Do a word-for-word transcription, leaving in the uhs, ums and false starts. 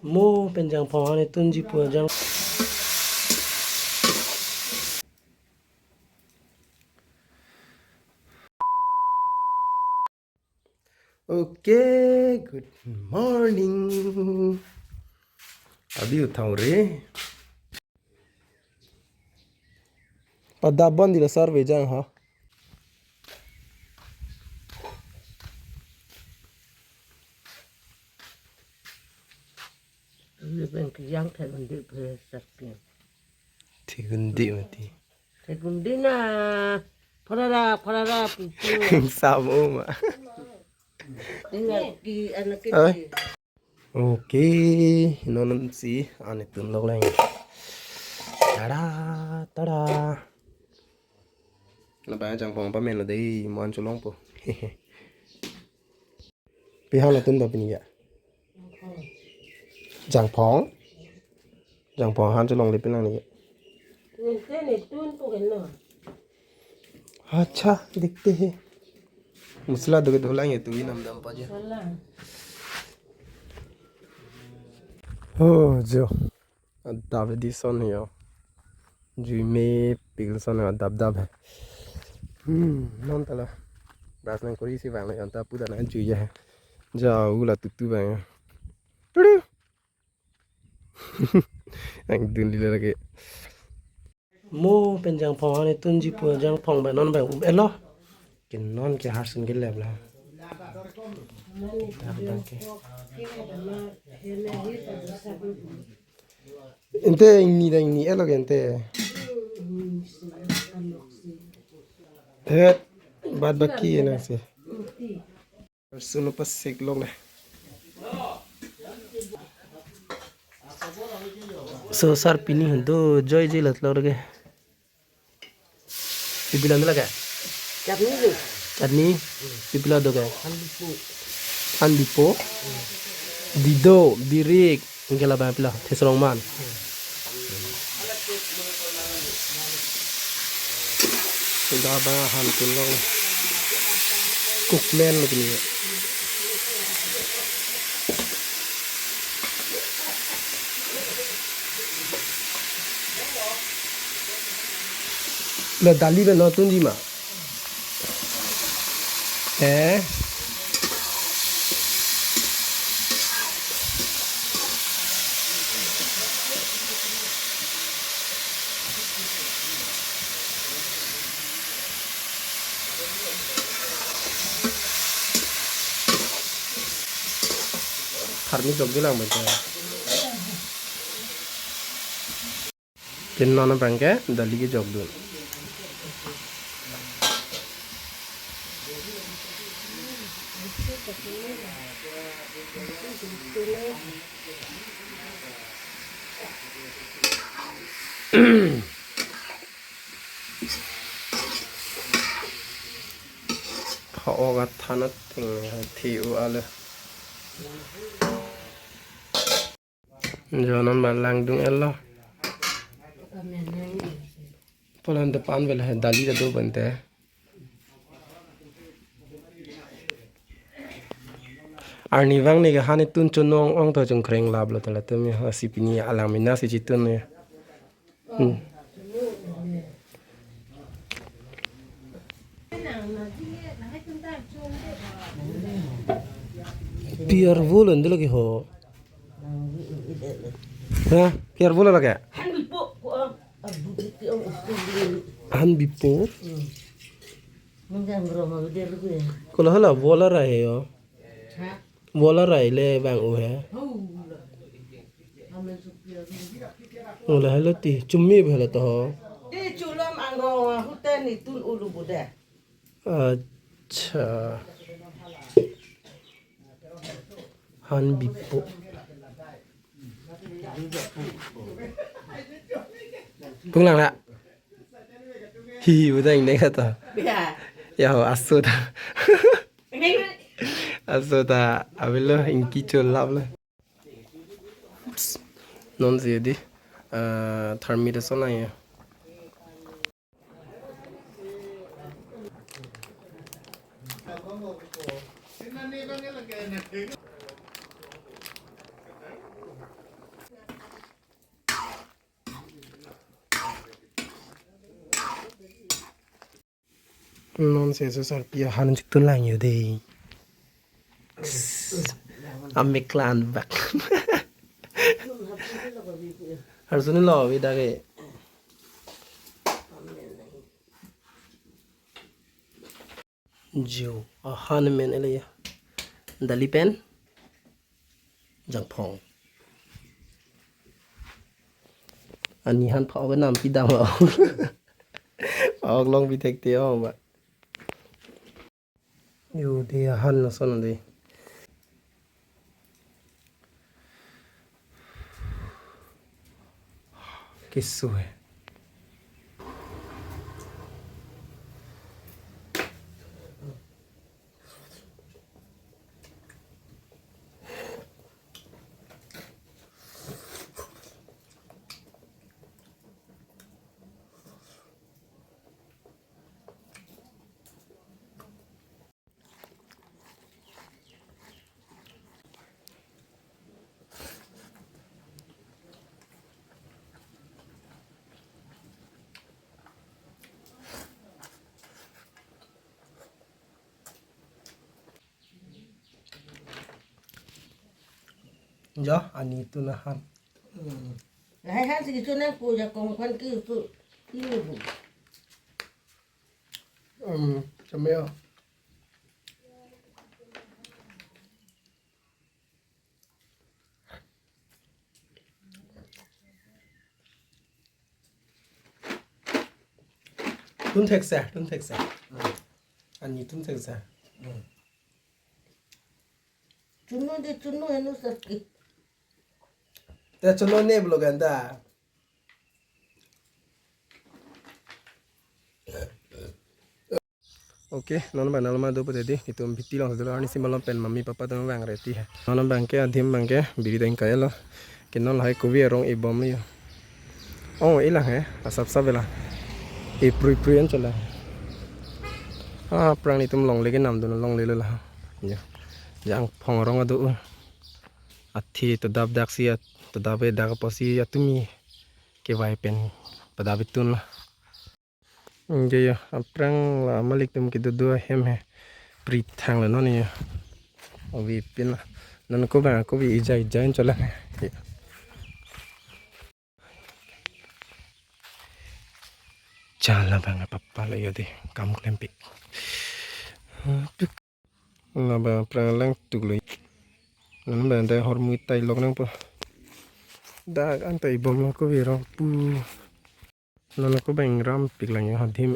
Mo pen Jangphong ahan tunji pu ajang. Okay, good morning. Abi uthau re. Pada bon di dasar vejang ha. Ini pen kejang thek undi pen sarpi. Thek undi mati. Thek undi na. Parara, parara, pupu. Samo ma. Tinggal ki anak Ai. Kecil. Okay, non si an tunlok lang. Tada, tada. Labang Jangphong pamenlo dei, mo an cholongpo. Pi ahan tunpo pini ya? Jangphong? Jangphong ahan cholongle pi nang ni ya? Ninte ne tunpo henlo. अच्छा, देखते हैं। Mosla doke dolang ya tu inam dam pa je. Salah. Oh, jo. Adap di son yo. Jui mepik son yo, adap dap hai. Hmm, non ta la. Brush nangkorisi vanglo, anta pu ta nang jui ya. Ja u la tutu vang ya. Tudu. Nangdun di lagi. Mo pen Jangphong ahan tunji pu Jangphong pen non pen um-etlo. Ke non ke harsun ke lep la. Dah, dah ke. Ante ingni dah ingni-etlo ke ante. Het, bad baki enak sih. Suno pasik lok le. So sar pini han do joi joi lat lor ke. Pi pi la dola ke? Chutney do. Chutney. Pi pi la do ke? Handipo. Handipo. Dido, birik. Anke labang pilo, thisrong man. Sudah bang ahan tunlong. Cookman lagi ni. La dali pen non tunji ma. Eh. Tharmi jok bilang betul. Pen non abang ke dali kejok dun. Ha-ok athan atheng the-o ale. Jo non bang langdun-etlo. Pulo ante pan vel he dali ta do pu ante. Arnivang ne ke han tun chonong ong to chongkreng laplo ta latum ya, lasi pini alang mena si chetun ya. Hmm. Piar volon dolo ke ho. Ha, piar vola lake? Han bipo. Han bipo. Kola hala vola ra he yo. Vola ra le bang u he. Vola hala ti chumi bhela to ho. Ti chulam angong hotel ni tun ulu bude. Acha. Han bipo. Punglang la. Hi, udah ini kata. Ya. Ya, ho, aso ta. Aso ta, avelo ingki cholap la. Ups. Non si di. Eh, tharmi ta sona ya. Non se so sarpi ahan chitun lang yo dei. Amiklan bak. Harsuni lo vida ke. Jo, ahan men ele ya. Dali pen. Jangphong. Ani han phao ke nam pidam o. Phao long pi thekte o ma. Yo, dei ahan lason dei. Keso he. Jo, ani tun ahan. Hmm. Lahai han si kisu nangpo, jakong kwan kisu. Ini bu. Hmm, chomeo. Tun thekse, tun thekse. Hmm. Ani tun thekse. Hmm. Chunu di chunu anu saki. Te chunu ne blogan da. Okay, non bang nalma do pute di, itum bhiti along dolo, arnisi malom pen mami papa atum vang reti he. Non bang ke adim bang ke biri deng kaya lo. Ke non lahai kovi arong ibom yo. Oh, ilang he, asap sap ilang. Iprui prui an chola. Ah, aphrang itum longle ke nam dun longle lo la. Ya. Jangphong arong ado. Athi todap dak si at, todap dak apotsi atumi kevai pen padap itun la. Ingke yo, aphrang la malik atum kedo do ahem he. Pri thang lo non yo. Ovi pin la. Non ko bang ko vi ijai ijai chola. Chala bang papa lo yo dei, kam klempik. Labang aphrang lang tuk lo. Non bang dei hormu tai lok nangpo. Dak anta ibom lo ko virong pu. Non ko bang rampik lang yo hadim.